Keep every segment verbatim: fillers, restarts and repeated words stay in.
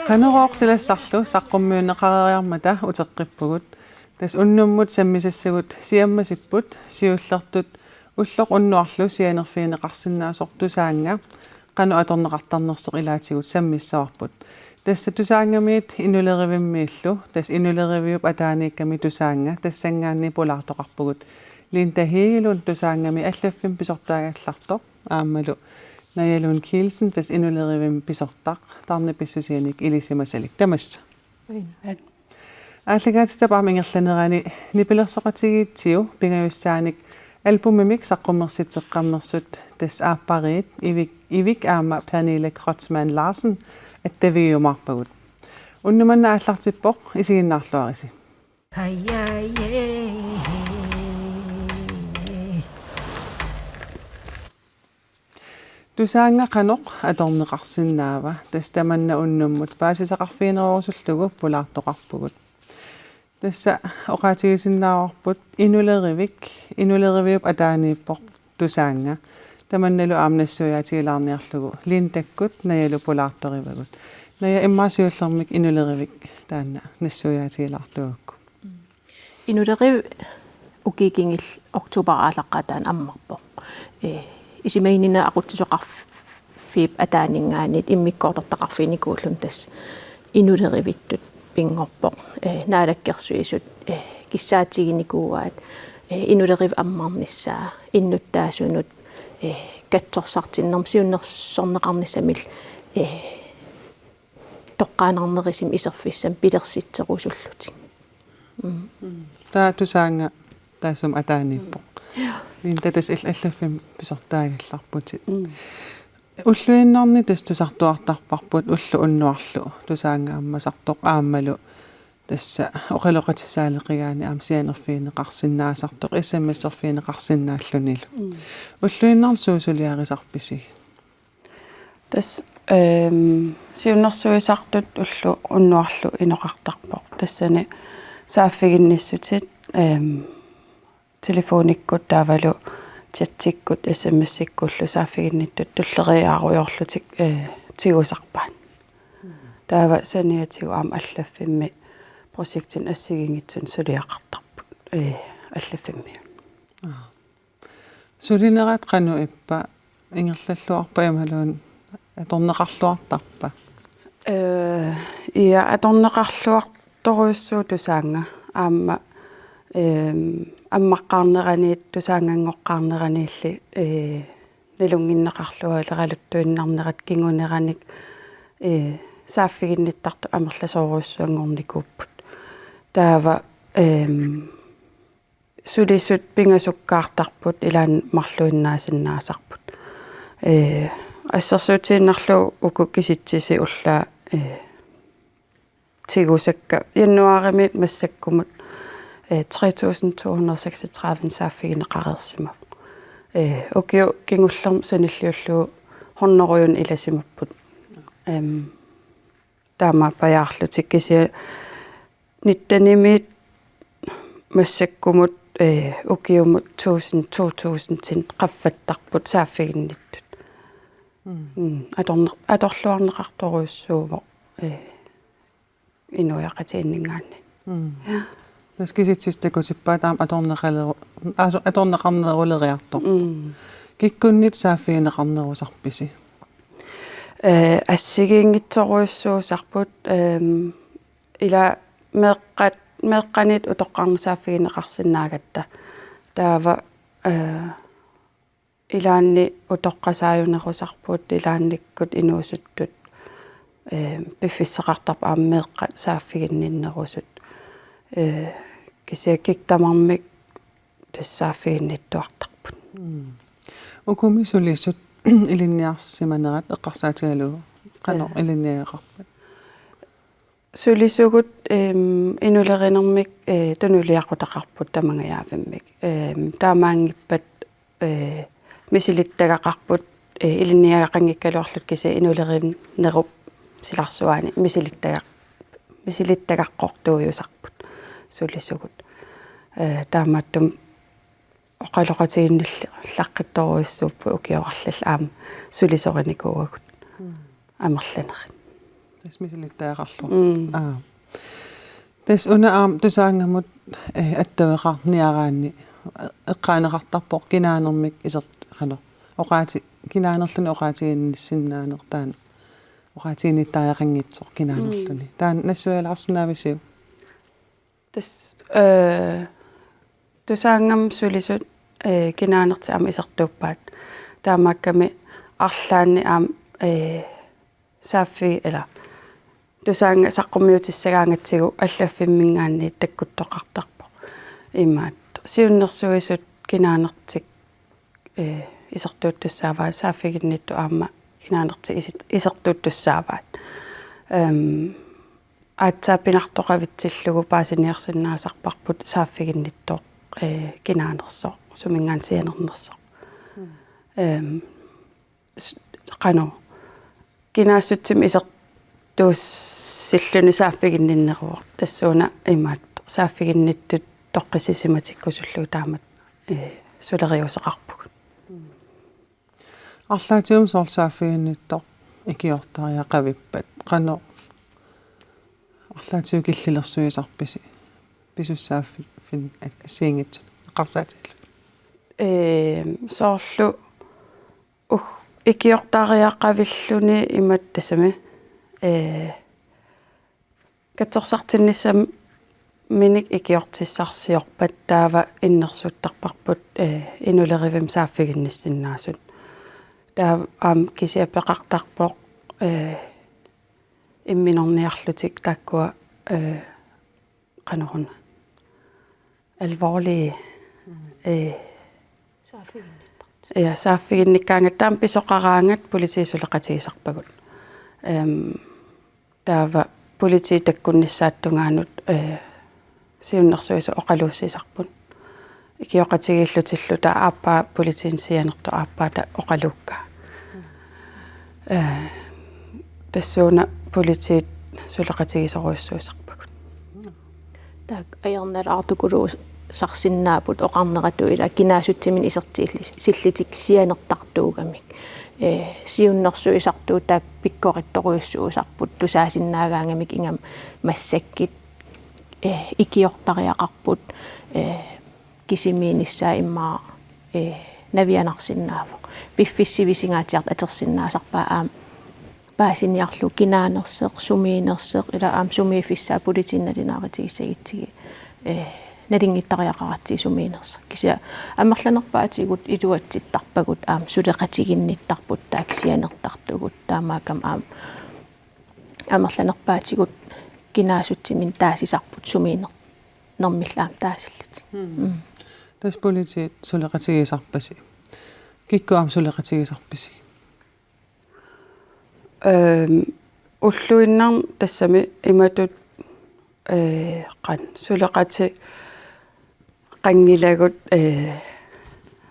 Qanorooq silassarlu saqqummiunneqareeriarmata uteqqippugut. Tassa unnummut sammisassagut siammasipput, siullertut ulloq unnuarlu sianerfigineqarsinnaasoq Tusaannga qanoq atorneqartarnersoq ilaatigut sammissavarput. Tassa Tusaanngamiit Inulerivimmiillu, tassa Inuleriviup ataaniikkami Tusaannga, tassanngaanniit pulaartoqarpugut. Linda Hegelund Tusaanngami allaffimmi pisortaagallartoq, aammalu Naja Lund Kielsen, tassa Inulerivimmi pisortaq, tarnip pissusianik ilisimasalik. Tamassa. Aallakaatitap aamma ingerlanerani nipilersoqatigiitsiu pingajussaanik albumimik saqqummersitseqqammersut, tassa aappariit Ivik, Ivik aamma Pernille Kreutzmann Larsen attavigiumaarpagut. Unnuk manna aallartippoq, isiginnaarluarisi. Tusaannga qanoq atorneqarsinnaava? Tassa tamanna unnummut paasisaqarfiginerorusullugu pulaartoqarpugut. Tassa oqaatigisinnaavarput Inulerivik, Inuleriviup ataaniippoq Tusaannga. Tamannalu aamma nassuiaatigilaarniarlugu Lindakkut Najalu pulaartorivagut. Naja, immaqa siullermik Inulerivik taanna nassuiaatigilaartugakku. Inuleriv ukiut kingulliit oktober aalaqqaataani ammarpoq. Ee, isumaginninnermi aqutsisoqarfiup ataaninngaanniit immikkoortortaqarfiginikuulluni tassa Inulerivittut pinngorpoq. Ee, Naalakkersuisut, ee, kissaatiginikuuaat, ee, Inulerivik ammarnissaa, innuttaasunut, ee, katsorsartinnermut siunnersorneqarnissamillu, ee, toqqaannarnerusumik iserfissamik pilersitserusullutik. Mm. Mm. Taava Tusaannga taassuma ataaniippoq. Mm. Linda, tassa all-, allaffimmi pisortaagallarputit. Mm. Ulluinnarni tassa tusartuartarparput ulloq unnuarlu Tusaannga ammasartoq aammalu tassa oqaloqatissaaleqigaanni aamma sianerfigineqarsinnaasartoq, S M S-erfigineqarsinnaallunilu. Mm. Ulluinnarni suut suliarisarpisi? Tassa, ehm, siunnersuisartut ulloq unnuarlu inoqartarpoq. Tassani saaffiginnissutit, ehm, telefonikkut taavalu chatsikkut S M S-ikkullu saaffiginnittut tulleriiaarujoorlutik, eh, tigusarpaat. Taava saniatigut aamma allaffimmi projektinik assigiinngitsunik suliaqartarput, eh, allaffimmi. Aa. Sulinerat qanoq ippa, ingerlalluarpa imaluunniit atorneqarluartarpa? Eh, ia, atorneqarluartorujussuuvoq Tusaannga aamma, ehm, ammaqqaarneraniit Tusaannganngoqqaarneraniilli, eh, nalunnginneqarlualeraluttuinnarnerat kinguneranik, eh, saaffiginnittartut amerlasoorujussuanngornikuupput. Taava, ehm, sulisut pingasukkaartarput ilaanni marluinnaasinnaasarput. Ee, assersuutigiinnarlugu uku kisitsisit ullaat, ee, tigusakka januaarimiit massakkumut, ee, tre tusind to hundrede seksogtredive saaffigineqareersimavoq. Ee, ukiut kingullermik sanilliullugu hundredenik ilasimapput. Em, taamaappajaarlutik kisianni nittenimiit massakkumut, eh, ukiumut tusind, to tusindinik qaffattarput saaffiginnittut. Mm. Mm, atorne-, atorluarneqartorujussuuvoq, eh, inuiaqatigiinninngaanniit. Mm. Ja. Tassa kisitsisit takutippaat aamma atorneqaleru-, ato-, atorneqarneruleriartortoq. Mm. Kikkunnit saaffigineqarnerusarpisi? Eh, assigiinngitsorujussuusarput, ehm, ila meeqqat, meeqqanit utoqqarnit saaffigineqarsinnaagatta. Taava, eh, ilaanni utoqqasaajunerusarput, ilaannikkut inuusuttut, eh, piffissaqartarput aamma meeqqat saaffiginninnerusut. Eh, kisianni kikkut tamarmik tassa saaffiginnittuartarput. Mm. Ukumi sulisut ilinniarsimanerat eqqarsaatigalugu qanoq, ja, ilinniagaqarpat? Sulisugut, ehm, inulerinermik, eh, tunuliaqutaqarput tamangajaavimmik. Ehm, taamaanngippat, eh, misilittagaqarput, eh, ilinniagaqanngikkaluarlutik kisianni inulerinerup silarsuaani misilittaga-, misilittagaqartuujusarput sulisugut. Ee, taamaattumik oqaloqatigiinnillaqqittorujussuupput ukioqarluni aamma sulisorinikuuagut. Mm. Amerlanerit. Tassa misilittagaqarlugu. Mm. Aa. Tassa una aamma Tusaanngamut, eh, attaveqarniaraanni eqqaaneqartarpoq kinaanermik isert-, qanoq. Oqaati-, kinaanerluni oqaatiginnissinnaaneq taanna. Oqaatiginnittariaqanngitsoq kinaanerluni. Mm. Taanna nassuialaarsinnaavisiuk? Tassa, eh, Tusaanngamut sulisut, eh, kinaanertik aamma isertuuppaat. Taamaakkami arlaanni aamma, eh, saaffi-, ila, Tusaannga saqqummiutissagaangatsigu allaffimminngaanniit takkuttoqartarpoq. Imaattoq. Siunnersuisut kinaanertik, eh, isertuuttussaavaat, saaffiginnittut aamma kinaanertik isit-, isertuuttussaavaat. Em, aatsaat pinartoqavitsillugu paasiniarsinnaasarparput saaffiginnittoq, eh, kinaanersoq, suminngaanniit sianernersoq. Mm. Em, s-, qanoq, kinaassutsimik isertuussilluni saaffiginninneruvoq. Tassuuna imaattoq saaffiginnittut toqqissisimatikkusullugu taamatut, eh, suleriuseqarpugut. Mm. Arlaatigut soorlu saaffiginnittoq ikiortariaqavippat. Qanoq arlaatigut killilersuisarpisi? Pisussaaffi-, fin-, assigiinngitsunik eqqarsaatigillutit. Ee, soorlu uk-, ikiortariaqavilluni imatut tassami, ee, katsorsartinnissaminik ikiortissarsiorpat taava innersuuttarparput, ee, inulerivimmi saaffiginnissinnaasut. Taava aamma kisianni peqartarpoq, ee, imminorniarlutik taakkua, ee, qanoruna. Alvorlige, mm, ee, saaffiginnittut. Ja, saaffiginnikkaangatta taama pisoqaraangat politiit suleqatigisarpagut. Em, taava politiit takkunnissaata tungaanut, eh, siunnersuisut oqaluussisarput. Ikioqatigiillutillu taava aappaa politiinit sianertoq aappaata oqaluukkaa. Eh, tassuuna politiit suleqatigisorujussuusarpagut. Taakku ajornalaartukuluusarsinnaapput oqarneratut ila kinaassutsiminnik isertiillisillutik sianertartuugamik. Ee, siunnersuisartut taakku pikkorittorujussuusarput tusaasinnaagaangamik ingammik massakkut, ee, ikiortariaqarput, ee, kisimiinissaa immaqa, ee, navianarsinnaavoq. Piffissaq sivisuumik atorsinnaasarpaat aamma paasiniarlugu kinaanersoq, sumiinnersoq, ila aamma sumiiffissaa politiinut nalunaarutigissagutsigit, ee, nalunngittariaqaratsigu sumiinnersoq. Kisianni amerlanerpaatigut iluatsittarpagut aamma suleqatiginnittarput taakku sianertartugut taamaakkami aamma amerlanerpaatigut kinaassutsiminnik taasisarput sumiinner-, nermillu aamma taasillutik. Mm. Mm. Tassa politiit suleqatigisarpasi. Kikkut aamma suleqatigisarpisi? Øhm, ulluinnarni tassami imatut, øh, qanoq, suleqatigiinngilagut, øh,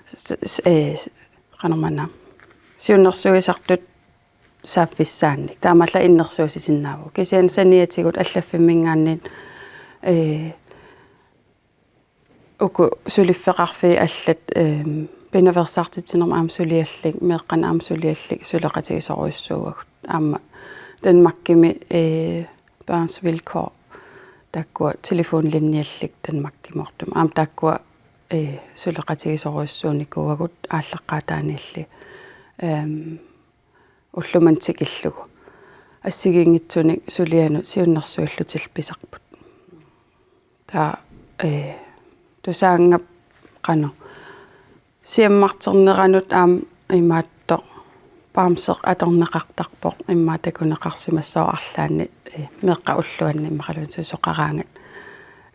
s-, s-, øh, qanormaanna, siunnersuisartut saaffissaannik. Taamaallaat innersuussisinnaavagut. Kisianni saniatigut allaffimminngaanniit, øh, uku suliffeqarfiit allat, øhm, pinaveersaartitsinermi aamma suliallit, meeqqanik aamma suliallit suleqatigisorujussuuagut. Aamma Danmarkimi, øh, Børns Vilkår, taakkua telefonlinjallit Danmarkimoortumik. Aamma taakkua, øh, suleqatigisorujussuunikuuagut aallaqqaataaniilli. Øhm, ullumimut tikillugu. Assigiinngitsunik sulianut siunnersuillutillu pisarput. Taava, øh, Tusaanngap qanoq. Siammarterneranut aamma imaattoq bamse atorneqartarpoq immaqa takuneqarsimassooq arlaanni, øh, meeqqat ulluanni immaqaluunniit susoqaraangat.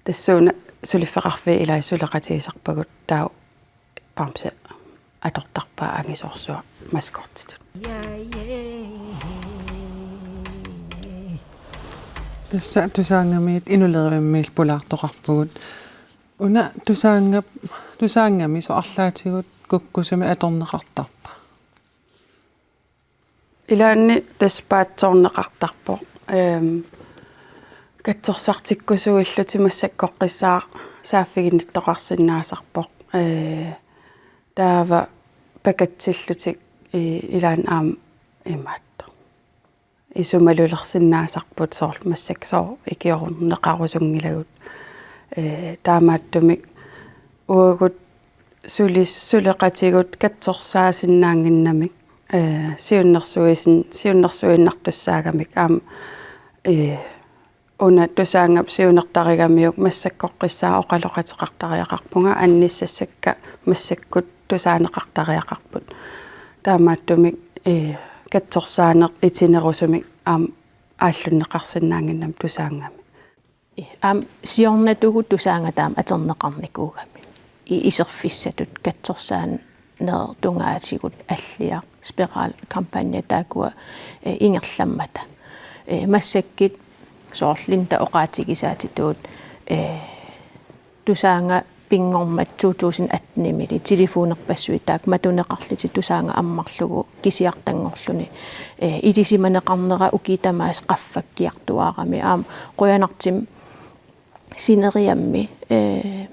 Tassuuna suliffeqarfiit ilaat suleqatigisarpagut taava bamse atortarpaa angisoorsuaq maskotitut. Tassa Tusaanngamiit inulerivimmiillu pulaartoqarpugut. Una Tusaanngap-, Tusaanngami soorlu arlaatigut kukkusumik atorneqartarpa? Ilaanni tassa paatsoorneqartarpoq. Ehm, katsorsartikkusuillutik massakkorpiaq saaffiginnittoqarsinnaasarpoq. Eh, taava pakatsillutik i-, ilaanni aamma imaattoq. Isumalulersinnaasarput soorlu massakkut sooq ikiorneqarusunngilagut. Eh, taamaattumik uagut sulis-, suleqatigut katsorsaasinnaannginnamik, eh, siunnersuisin-, siunnersuinnartussaagamik aamma, eh, una Tusaanngap siunertarigamiuk massakkorpiaq oqaloqateqartariaqarpunga annissassakka massakkut tusaaneqartariaqarput. Taamaattumik, eh, katsorsaaneq itinerusumik aamma aallunneqarsinnaannginnamik Tusaanngami. Aamma siornatigut Tusaannga taama atorneqarnikuugami. I-, iserfissatut katsorsaanerup tungaatigut Alliaq, Spiral kampagne taakkua, eh, ingerlammata. Eh, massakkut soorlu Linda oqaatigisaatitut, eh, Tusaannga pinngormat to tusind atten-imili telefonerpassuit taakku matuneqarlutik Tusaannga ammarlugu kisiartanngorluni. Eh, ilisimaneqarnera ukiut tamaasa qaffakkiartuaarami. Aamma qujanartumik sineriammi, eh,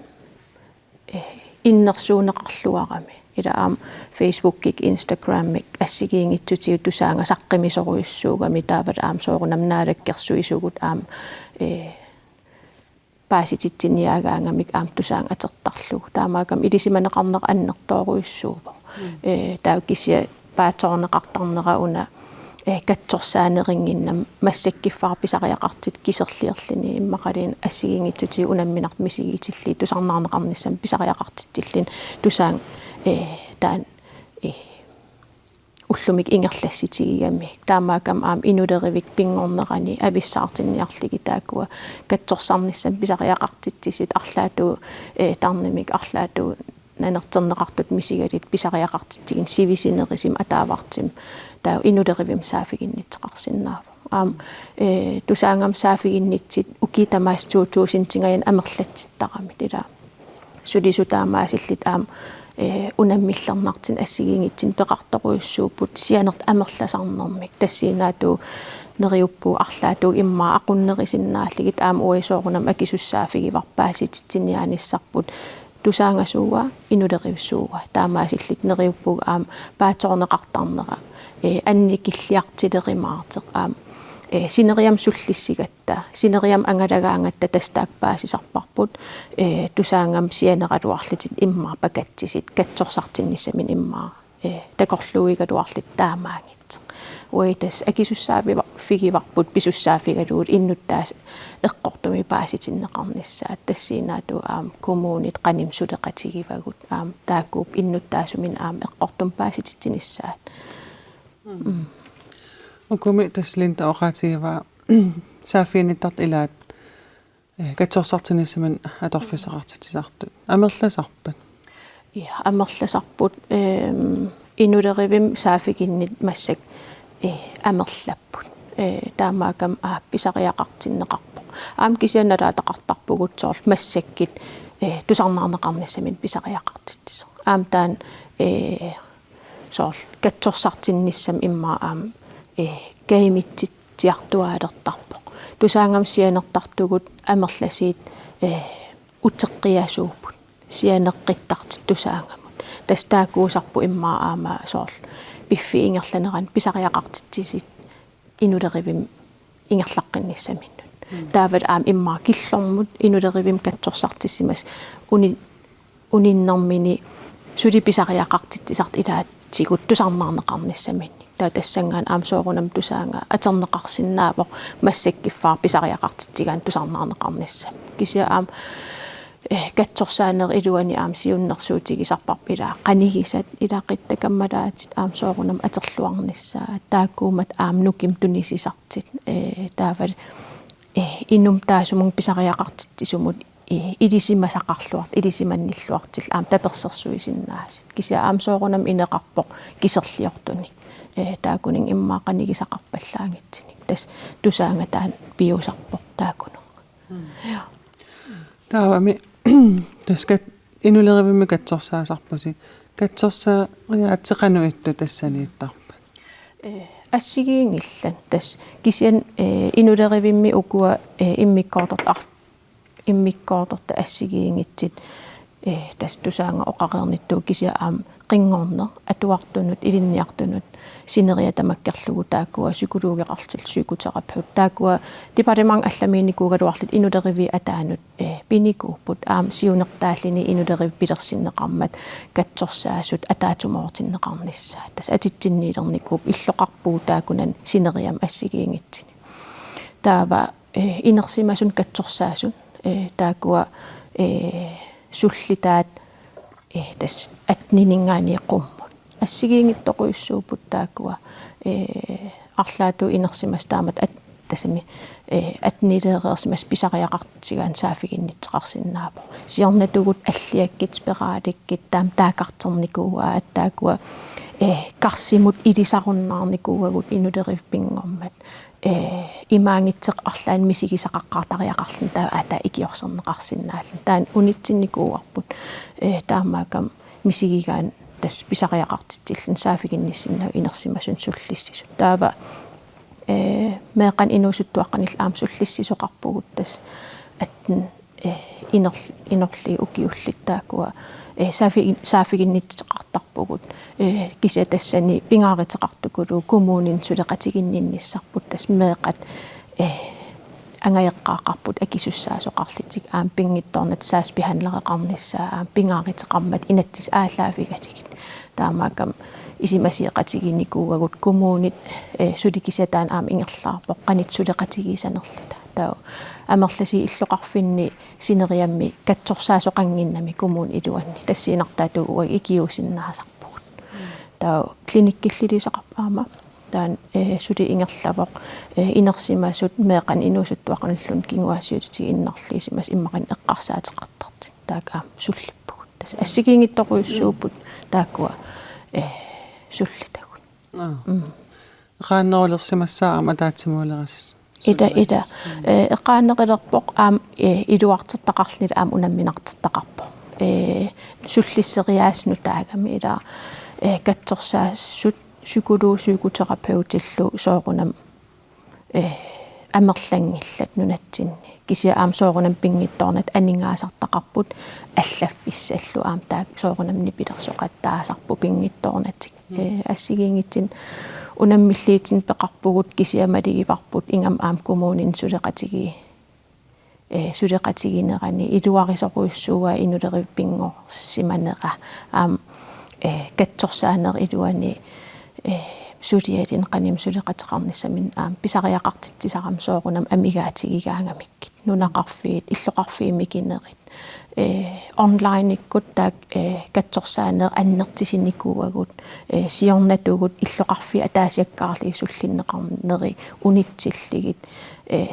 eh, innersuunneqarluarami. Ila aamma Facebookikkut, Instagrammikkut assigiinngitsutigut Tusaannga saqqumisorujussuugami taavalu aamma soorunami naalakkersuisugut aamma, eh, paasititsiniaagaangamik aamma Tusaannga atortarlugu. Taamaakkami ilisimaneqarneq annertoorujussuuvoq. Mm. Eh, taava kisianni paatsoorneqartarnera una, eh, katsorsaanerunnginnami massakkorpiaq pisariaqartittoq kiserliorluni immaqaluunniit assigiinngitsutigut unamminartut misigitillit tusarnaarneqarnissamik pisariaqartitsilluni Tusaannga, eh, taanna, eh, ullumi ingerlassutigigamik. Taamaakkami aamma inulerivik pinngornerani avissaartinniarlugit taakkua katsorsarnissamik pisariaqartitsisut arlaatigut, eh, tarnimik arlaatigut nanerterneqartutut misigalutik pisariaqartitsigineq sivisunerusumik ataavartumik taava inulerivimmi saaffiginnittoqarsinnaavoq. Aamma, eh, Tusaanngami saaffiginnitsut ukiut tamaasa to tusindingajanik amerlatsittaramik ila. Sulisut taamaasillutik aamma, eh, unammillernartunik assigiinngitsunik peqartorujussuupput sianertaq amerlasarnermik. Tassa siunertut neriuppugut arlaatigut immaqa aqunnerusinnaallugit aamma uagut soorunami akisussaaffigivarput paasititsiniaanissarput Tusaanngasuua, inulerivisuua. Taamaasillutik neriuppugut aamma paatsoorneqartarnera, eh, annikilliartulerumaartoq aamma, eh, sineriammi sullissigatta, sineriammi angalagaangatta tassa taakku paasisarparput, eh, Tusaanngami sianeraluarlutik immaqa pakatsisut katsorsartinnissaminut immaqa, eh, takorluuigaluarlutik taamaanngitsoq. Uagut tassa akisussaaffigivarput pisussaaffigalugu innuttaasut eqqortumik paasitinneqarnissaat. Tassa siunertut aamma kommunit qanimut suleqatigivagut aamma taakkuupput innuttaasunik aamma eqqortumik paasititsinissaat. Mm. Ukumi tassa Linda oqaatigivaa saaffiginnittartut ilaat, eh, katsorsartinnissaminut atorfissaqartitsisartut. Amerlasarpat? Ja, amerlasarput, ehm, inulerivimmi saaffiginnittat massakkut, eh, amerlapput. Eh, taamaakkami aap pisariaqartinneqarpoq. Aamma kisianni nalaataqartarpugut soorlu massakkut, eh, tusarnaarneqarnissaminut pisariaqartitsisoq. Aamma taanna, eh, soorlu katsorsartinnissamut immaqa aamma, eh, kajumitsitsiartuaalertarpoq. Tusaanngami sianertartugut amerlasuut, eh, uteqqiasuupput. Sianeqqittartut Tusaanngamut. Tassa taakkuusarput immaqa aamma soorlu piffissap ingerlanerani pisariaqartitsisut inulerivimmi ingerlaqqinnissaminnut. Mm. Taavalu aamma immaqa killormut inulerivimmi katsorsartissimasut uni-, uninnermini suli pisariaqartitsisartut ilaatigut tusarnaarneqarnissaminnik. Taava tassanngaanniit aamma soorunami Tusaannga atorneqarsinnaavoq massakkut pisariaqartitsigaanni tusarnaarneqarnissamut. Kisianni aamma, eh, katsorsaanerup iluani aamma siunnersuutigisarparput ilaa qanigisat, ilaquttat kammalaatit aamma soorunami atorluarnissaat, taakkuummat aamma nukimik tunisisartut, eh, taavalu, eh, inummut taassumunnga pisariaqartitsisumut, eh, ilisimasaqarluartut, ilisimannilluartullu aamma tapersersuisinnaasut. Kisianni aamma soorunami ineqarpoq kiserliortunik. Eh, taakkununnga immaqa qanigisaqarpallaanngitsunik. Tassa Tusaannga taanna piusarpoq taakkununnga. Mm. Ja. Taavami tassa kat-, inulerivimmi katsorsaasarpusi. Katsorsaariaatsit qanoq ittut tassaniittarpat? Eh, assigiinngillat. Tassa kisianni, eh, inulerivimmi ukua, eh, immikkoortortaq ar-, immikkoortortaq assigiinngitsut, eh, tassa Tusaannguaq oqareernittuuvoq kisianni aamma qinngorneq atuartunut, ilinniartunut, sineriak tamakkerlugu taakkua psykologeqarlutik, psykoterapeut, taakkua departementit allamiinnikuugaluarlutik inuleriviit ataanut, eh, pinikuupput aamma siunertaalluni inulerivik pilersinneqarmat katsorsaasut ataatsimoortinneqarnissaat. Tassa atitsinniilernikuupput, illoqarpugut taakkunani sineriammi assigiinngitsuni. Taava, eh, inersimasunut katsorsaasunut, eh, taakkua, eh, sullitaat, eh, tassa attenininngaanniit qummut. Assigiinngitsorujussuupput taakkua, eh, arlaatigut inersimasut taamatut at-, tassami, eh, attenileereersimasut pisariaqartitsigaanni saaffiginnittoqarsinnaavoq. Siornatigut alliakkut, spiralikkut, taama taakkartornikuuaat taakkua, eh, karsimut ilisarunnaarnikuuagut inulerivik pinngormat. Eh, imaanngitsoq arlaannik misigisaqaqqaartariaqarluni taava aatsaat ikiorserneqarsinnaalluni. Taanna unitsinnikuuarput, eh, taamaakkami misigigaanni tassa pisariaqartitsilluni saaffiginnissinnaavoq inersimasunut sullissisut. Taava, eh, meeqqanut inuusuttuaqqanillu aamma sullissisoqarpugut tassa atten, eh, inor-, inorliit ukiullit taakkua, eh, saaffi-, saaffiginnittoqartarpugut, eh, kisianni tassani pingaaruteqartukuluuvoq kommuninut suleqatiginninnissarput tassa meeqqat, eh, angajoqqaaqarput akisussaasoqarlutik aamma pinngitsoornatik sagsbehandlereqarnissaat aamma pingaaruteqarmata inatsisit aallaavigalugit. Taamaakkami isumasioqatiginikuuagut kommunit, eh, suli kisianni taanna aamma ingerlaarpoq qanoq suleqatigisanerluta. Taava amerlasuut illoqarfinni sineriammi katsorsaasoqannginnami kommunip iluani. Tassiinnartaatigut uagut ikiuusinnaasarpugut. Taava klinikkillilisaqarpoq aamma. Taanna, eh, suli ingerlavoq, eh, inersimasut meeqqanut inuusuttuaqqanulluunniit kinguaassiuutitigut innarliisimasut immaqa qanoq eqqarsaateqartartut. Taakku aamma sullippugut. Tassa assigiinngitsorujussuupput taakkua, eh, sullitagut. Aa. Mm. Eqaannerulersimassaaq aamma ataatsimoorleras-. Ila, ila. Mm. Eh, eqaannerulerpoq aamma, eh, iluartortaqarluni aamma unamminartortaqarpoq. Eh, sullisseriaaseq nutaagami ila, eh, katsorsaasut psykologit psykoterapeutillu soorunami, eh, amerlanngillat nunatsinni. Kisianni aamma soorunami pinngitsoornatik aningaasartaqarput allaffissallu aamma taakku soorunami nipilersoqattaasarput pinngitsoornatik. Mm. Eh, assigiinngitsunik unammilliutinik peqarpugut kisianni malugivarput ingammik aamma kommuninut suleqatigi-, eh, suleqatiginerani iluarisorujussuuaa inulerivik pinngorsimanera aamma, eh, katsorsaanerup iluani, eh, sulialinnut qanimut suleqateqarnissaminut aamma pisariaqartitsisarami soorunami amigaatigigaangamikkit. Nunaqarfiit, illoqarfiit mikinerit. Eh, onlinekkut taakku, eh, katsorsaanerit annertusinikuuagut, eh, siornatigut illoqarfiit ataasiakkaarlugit sullinneqarneri unitsillugit, eh,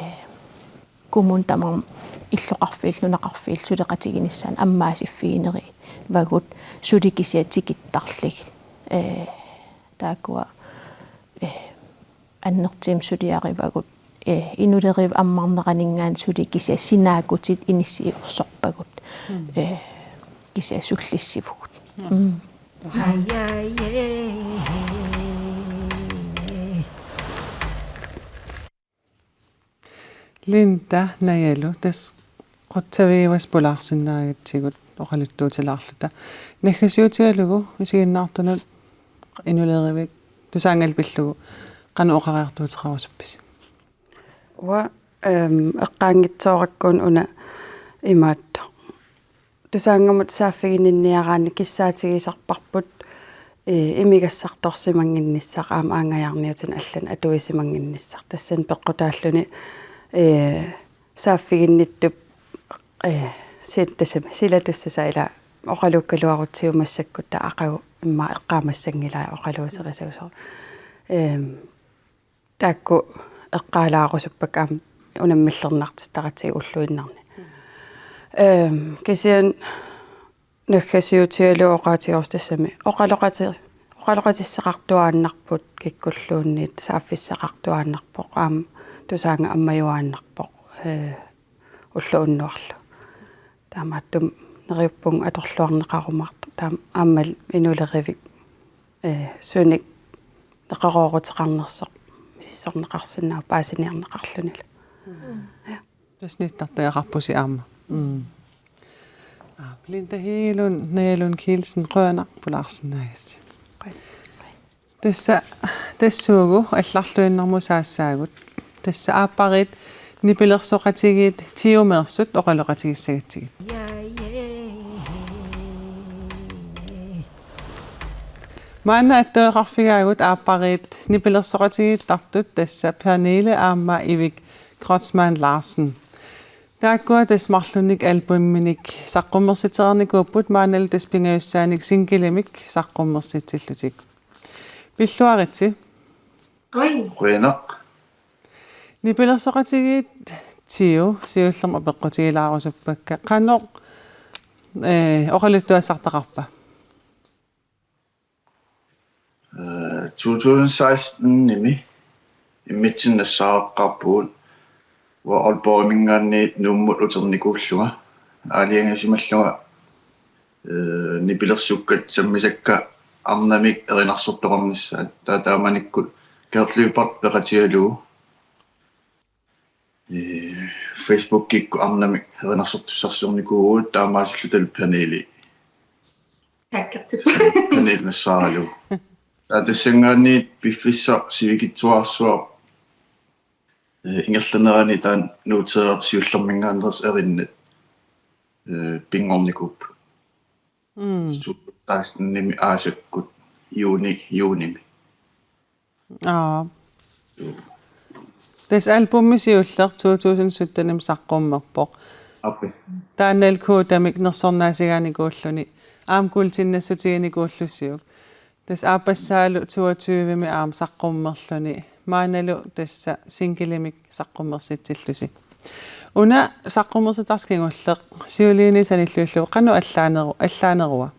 kommuni tamarmi illoqarfiillu nunaqarfiillu suleqatiginissaannut ammaasiffigineruvagut suli kisianni tikittarlugit. Eh, taakkua, eh, annertuumik suliarivagut, eh, inulerivik ammarneraninngaanniit suli kisianni sinaakkutit inissiorsorpagut, mm, eh, kisianni sullissivugut. Mm. Mm. Linda Najalu, tassa qutsavigivassat pulaarsinnaagatsigut oqaluttuutilaarluta. Naggasiutigalugu isiginnaartunut inulerivik Tusaanngallu pillugu qanoq oqariartuuteqarusuppisi? Uanga, ehm, eqqaanngitsoorakku una imaattoq. Tusaanngamut saaffiginninniaraanni kissaatigisarparput, eh, imigassartorsimannginnissaq aamma aanngajaarniutinik allanut atuisimannginnissaq. Tassani peqqutaalluni, eh, saaffiginnittup, eh, sit-, tassami silatussusaa ila oqaluukkaluarutsigu massakkut taava aqagu immaqa eqqaamassanngilaat oqaluuserisassooq. Ehm, taakku eqqaalaarusuppakka aamma unammillernartittaratsigu ulluinnarni. Ehm, kisianni naggasiutigalugu oqaatigerusuppara tassami oqaloqati-, oqaloqatissaqartuaannarput kikkulluunniit saaffissaqartuaannarpoq aamma Tusaannga ammajuaannarpoq, eh, ulloq unnuarlu. Taamaattumik neriuppunga atorluarneqarumaartoq taama aammalu inulerivik, eh, sunik Eqerooruteqarnersoq misissorneqarsinnaavoq paasiniarneqarlunilu. Tassa nittartagaqarpusi aamma. Mm. Aa, Linda Hegelund, Naja Lund Kielsen, qujanaq pulaarsinnaagassi. Tassa, tassuugu allarluinnarmut saassaagut. Tassa aappariit nipilersoqatigiit Tiumeersut oqaloqatigissagatsigit. Maanna attueqarfigaagut aappariit nipilersoqatigiittartut, tassa Pernille aamma Ivik Kreutzmann Larsen. Taakkua tassa marlunnik albuminik saqqummersitsereernikuupput, maannalu tassa pingajussaanik singilimik saqqummersitsillutik. Pilluaritsi. Oi. Qujanaq. Nipilersoqatigiit Tiu siullermik apeqqutigilaarusuppakka. Qanoq, eh, oqaluttuassartaqarpa? Eh, to tusind seksten-imi immitsinnut nassaaraqqaarpugut, uanga Aalborgiminngaanniit Nuummut uternikuullunga, aalajangiisimallunga, eh, nipilersukkat sammisakka arnamik erinarsortoqarnissaat, taava taamanikkut Gert Lyberth peqatigalugu. Ee, Facebookikkut arnamik erinarsortussarsiornikuuvugut, taamaasilluta Pernille. Takkattu. Pernille nassaaralugu. Taava tassanngaanniit piffissaq sivikitsuararsuaq, ee, ingerlanerani taanna Nuuteeraq siullerminngaanneersoq erinnat, ee, pinngornikuupput. Mm. Seksten-imi aasakkut juuni, juunimi. Aa. Tassa albumi siulleq to tusind sytten-imi saqqummerpoq. Aap. Taannalu kodamik nersornaasigaanikuulluni aamma kuultinnassutiginikuullusiuk. Tassa aappassaalu toogtyve-mi aamma saqqummerluni. Maannalu tassa singilimik saqqummersitsillusi. Una saqqummersitarsi kingulleq siuliini sanilliullugu qanoq allaaneru-, allaanerua?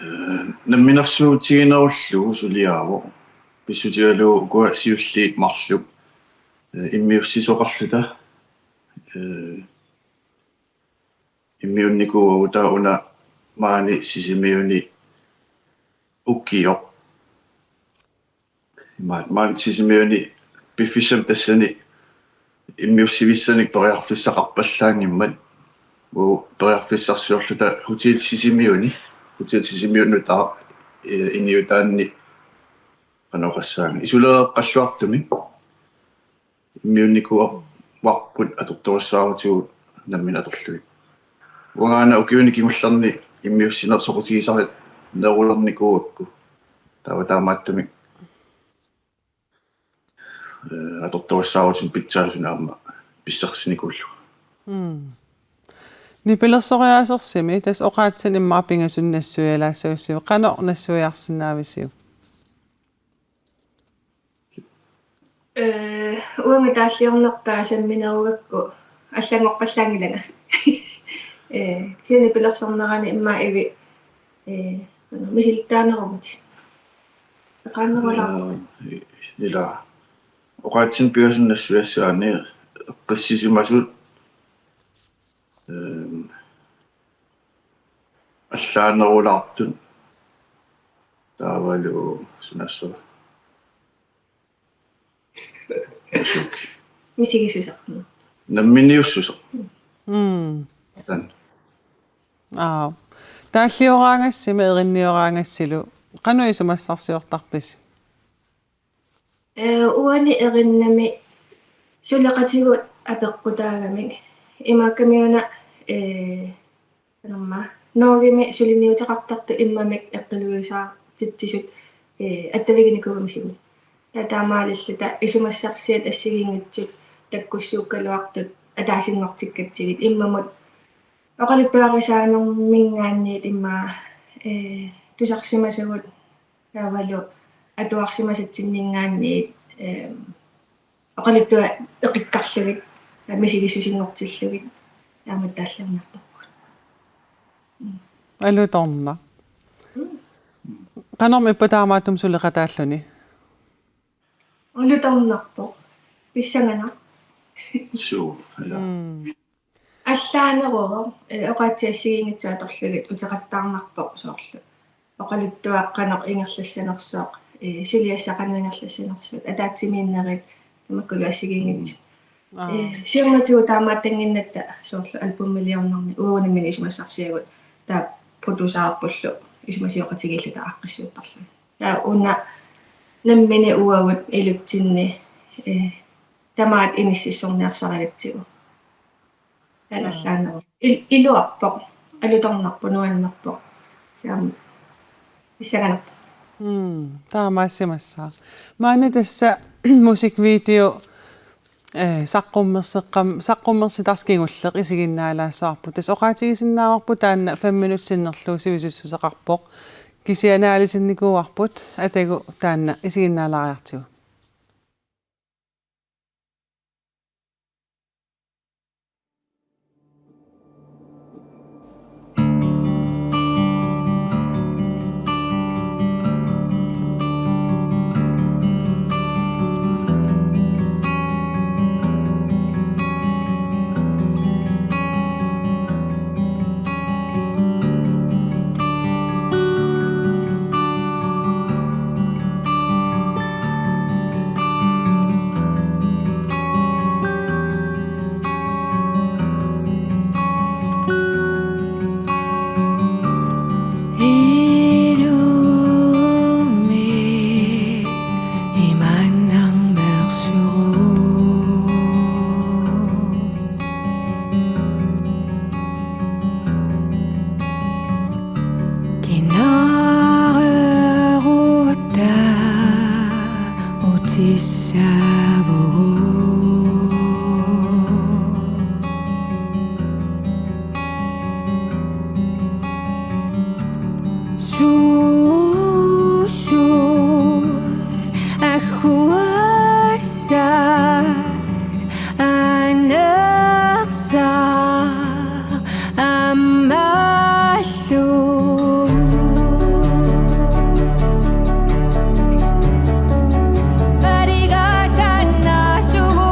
Eh, namminersuutiginerullugu suliaavoq. Pissutigalugu ukua siulliit marluk, eh, immiussisoqarluta. Eh, immiunnikuuagut, taava una maani Sisimiuni ukioq. Imaat, maani Sisimiuni piffissami tassani immiussivissanik periarfissaqarpallaanngimmat. Uagut periarfissarsiorluta Hotel Sisimiuni, Hotel Sisimiunut taa-, eh, iniutaanni qanoq oqassaanga, isoleeqqalluartumik. Immiunnikuuarput atortorissaarutigit nammineq atorlugit. Uangaana ukiuni kingullerni immiussineq soqutigisarinerulernikuu. Taava taamaattumik, eh, atortorissaarutit pitsaasuni aamma pissarsinikuullunga. Mm. Nipilersoriaasersimi tassa oqaatsinik immaqa pingasunnik nassuialaassagussiuk, qanoq nassuiarsinnaavisiuk? Eh, uanga taalliornerpaa samminerugakku allanngorpallaanngilanga. Eh, kisianni nipilersornerani immaqa ivi, eh, misilittaaneruvutit. Eqaannerulaarpugut. Eh, ila. Oqaatsinik pingasunnik nassuiassagaanni eqqissisimasut, eh, allaanerulaartut, taavalu sunassava. Asuk. Misigisusarput. Namminiussuseq. Mm. Tan. Aa. Taallioraangassimi erinnioraangassilu qanoq isumassarsiortarpisi? Eh, uani erinnami suleqatigut apeqqutaagamik. Imaakkamiuna, eh, qanormaa, Norgemi suliniuteqartartut immamik eqqiluisaartitsisut, eh, attaviginikuugamisigut. Taava taamaalilluta isumassarsiat assigiinngitsut takkussuukkaluartut ataasinngortikkatsigit immamut oqaluttuarisaanerminngaanniit immaqa, eh, tusarsimasagut taavalu atuarsimasatsinninngaanniit, eh, oqaluttuat eqikkarlugit, misigissusinngortillugit, taamatut taalliorniartarpugut. Mm. Alutornaq. Mm. Qanormi ippa taamaattumik suleqataalluni? Alutornarpoq. Pissanganaq. Suu, ila. Mm. Allaaneruvoq, eh, oqaatsit assigiinngitsut atorlugit uteqattaarnarpoq soorlu. oqaluttuaqqaneq ingerlassanersoq, ee, suliassaqarneq ingerlassanersoq, ataatsimiinnerit, tamakkulu assigiinngitsut. Aa. Ee, siornatigut taamaattannginnatta soorlu albumiliornermi uagut nammineq isumassarsiagut taava producererpullu isumasioqatigiilluta aaqqissuuttarlugit. Taava una nammineq uagut ilutsinni, ee, tamaat inississorniarsarigutsigu. Taanna Aa. allaanneru. Il-, iluarpoq, alutornarpoq, nuannerpoq. Siam pissanganarpoq. Mm, taamaassimassaaq. Maani tassa musikvideo, eh, saqqummerseqqam-, saqqummersitarsi kingulleq isiginnaalaassavarput. Tassa oqaatigisinnaavarput taanna fem minut sinnerlugu sivisissuseqarpoq. Kisianni aalisinnikuuarput atagu taanna isiginnaalaariartigu. Ilummi imannak mersugu. Kinaarutta utissavugut. Suusut agguassat anersaq ammallu. Parigasannaasugut.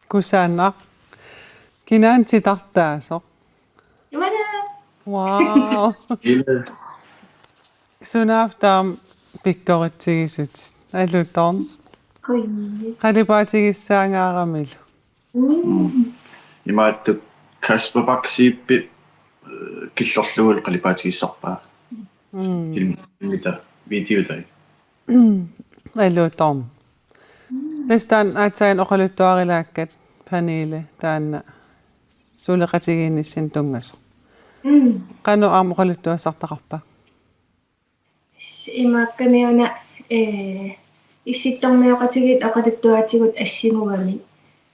Kusanaq. Kinaana titartaasoq? Imaluunniit. Wow. Ila. Sunaaffa taama pikkoritsigisutit? Alutorn. Kui. Qalipaatigissagaangaaramilu. Mm. Imaattoq Kasper Bachip, eh, killorlugu qalipaatigissarpaa. Mm. Film-, filmita, videota. Alutorn. Tassa taanna aatsaat oqaluttuarilaakkat, Pernille, taanna suleqatigiinnissinni tunngasoq. Mm. Qanoq aamma oqaluttuassartaqarpa? S-, imaakkamiuna, ee, issittormioqatigiit oqaluttuaatigut assingugamik.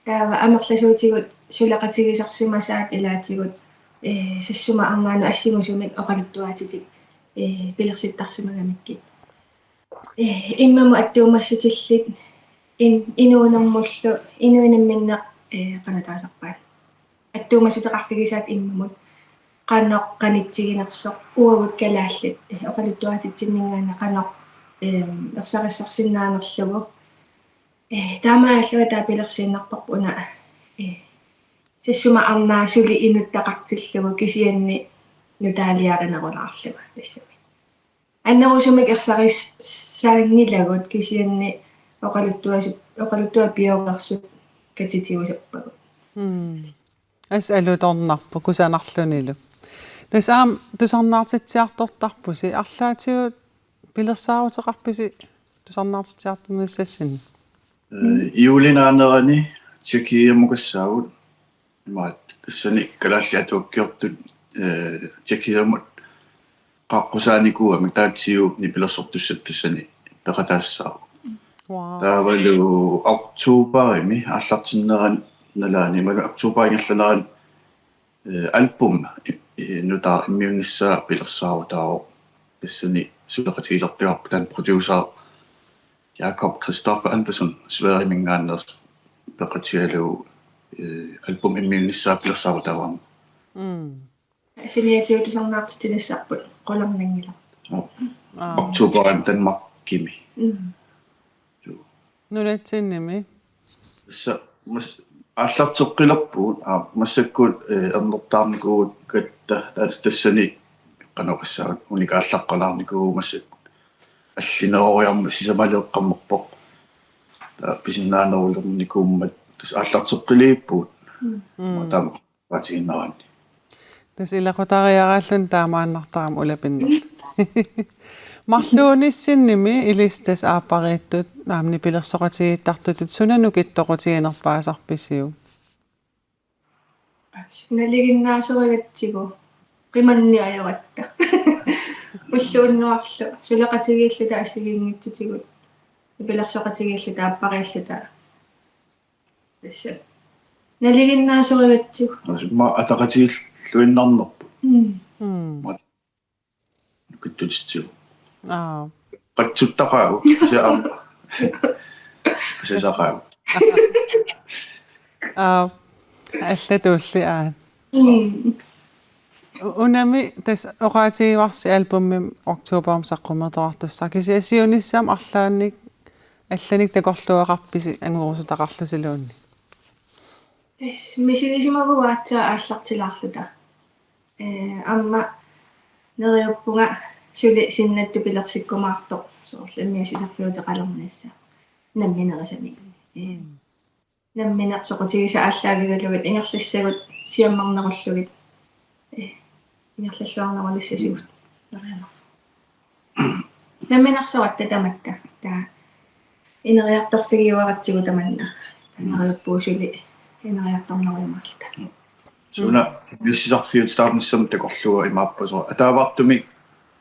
Taava amerlasuutigut suleqatigisorsimasaat ilaatigut, ee, sassuma arnaanut assingusumik oqaluttuaatitik, ee, pilersittarsimagamikkit. Ee, immamut attuumassutillit in-, inuunermullu, inuit namminneq, ee, qanoq taasarpaat. Attuumassuteqarfigisaat immamut qanoq qanitsiginersoq uagut kalaallit, ee, oqaluttuaatitsinninngaanniit qanoq, eem, ersarissarsinnaanerlugu. Ee, taamaalillunga taava pilersiinnarparput una, ee, sassuma arnaa suli inuttaqartillugu kisianni nutaaliarinerulaarlunga tassami. Annerusumik ersarissaanngilagut kisianni oqaluttuasi-, oqaluttuat pioreersut katitiusappagut. Mm. Assut alutornarpoq kusanarlunilu. Tassa aamma tusarnaartitsiartortarpusi, arlaatigut pilersaaruteqarpisi tusarnaartitsiartornissassinni? Eh, juulinaanerani Tjekkiamukassaagut. Imaattoq tassani kalaallit atuakkiortut, eh, Tjekkiamut qaaqqusaanikuugamik, taava Tjekkiani pilersortussat tassani peqataassaaq. Wow. Taavalu oktoberimi aallartinnerani nalaani, imaluunniit oktober ingerlanerani, eh, album eh, nutaaq immiunnissaa pilersaarutaavoq. Tassani suleqatigisartagarput taanna producer Jakob Christoffer Andersen Sverigeminngaanneersoq peqatigalugu, eh, album immiunnissaa pilersaarutaavoq aamma. Mm. Saniatigut tusarnaartitsinissarput qularnanngilaq. Aa. Oktoberimi Danmarkimi. Mm. Joo. Nunatsinnimi? Tassa mas-, aallarteqqilerpugut, aa, massakkut, eh, ernertaarnikuugatta, taa-, tassani qanoq oqassaanga, unikaallaqqalaarnikuuvugut massakkut. Allineroriarmat sisamaleeqqammerpoq. Taava pisinnaanerulernikuummat tassa aallarteqqiliippugut. Mm. Mm. Taama oqaatigiinneranni. Tassa ilaqutariaraalluni taamaannartarami ulapinnerluni. Marluunissinnimi ilissi tassa aappariittut aamma nipilersoqatigiittartutut suna nukittoqutiginerpaasarpisiuk? Nalinginnaasorigatsigu qimanneq ajoratta. Ulluunnuarlu suleqatigiilluta assigiinngitsutigut, nipilersoqatigiilluta aappariilluta. Tassa. Nalinginnaasorigatsigu. Tassa immaqa ataqatigiilluinnarnerput. Mm. Mm. Immaqa nukittutitsigu. Aa. Qatsuttaqaagut, kisianni aamma. Asasaqaagut. Aa. Allatuulli aat. Mm. U-, unami tassa oqaatigivarsi albumimi oktoberimi saqqummertoqartussaq. Kisianni siunissami arlaannik allanik takorluugaqarpisi angorusutaqarlusiluunniit? Tassa misigisimavugut aatsaat aallartilaarluta. Eh, aamma neriuppunga suli sinnattut pilersikkumaartoq soorlu immiussisarfiuteqalernissaa. Nammineq isamik. Eh. Mm. Nammineq soqutigisat aallaavigalugit ingerlassagut siammarnerullugit, eh, ingerlalluarnerulissasugut. Nerianaq. Namminersoratta tamatta. Taava ineriartorfigiuaratsigu tamanna. Taava neriuppunga suli ineriartornerujumaarluta. Suna immiussisarfiutitaarnissamut takorluugatta imaappoq soorlu ataavartumik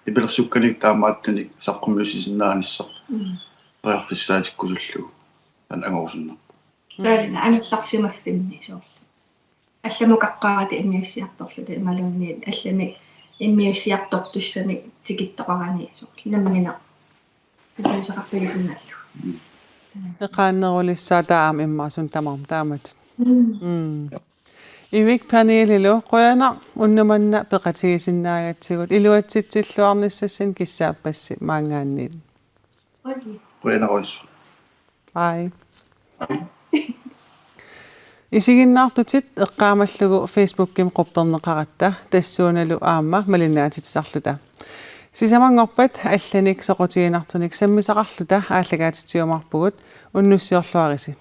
nipilersukkanik taamaattunik saqqummiussisinnaanissaq. Mm. Periarfissaatikkusullugu. Taanna angorusunnarpoq. Taanna angerlarsimaffimmi soorlu. Allamukaqqaarata immiussiartorluta imaluunniit allamik immiussiartortussamik tikittoqarani soorlu. Nammineq. Immiussaqarfigisinnaallugu. Eqaannerulissaat taama immaqa suna tamarmi taamatut. Mm. Mm. Ivik Pernillelu qujanaq unnuk manna peqatigisinnaagatsigut, iluatsitsilluarnissassinnik kissaappassi maanngaanniit. Qujanarujussuaq. Bye. Isiginnaartutit eqqaamallugu Facebookimi qupperneqaratta tassuunalu aamma malinnaatitsisarluta. Sisamanngorpat allanik soqutiginartunik sammisaqarluta aallakaatitsiumaarpugut, unnussiorluarisi.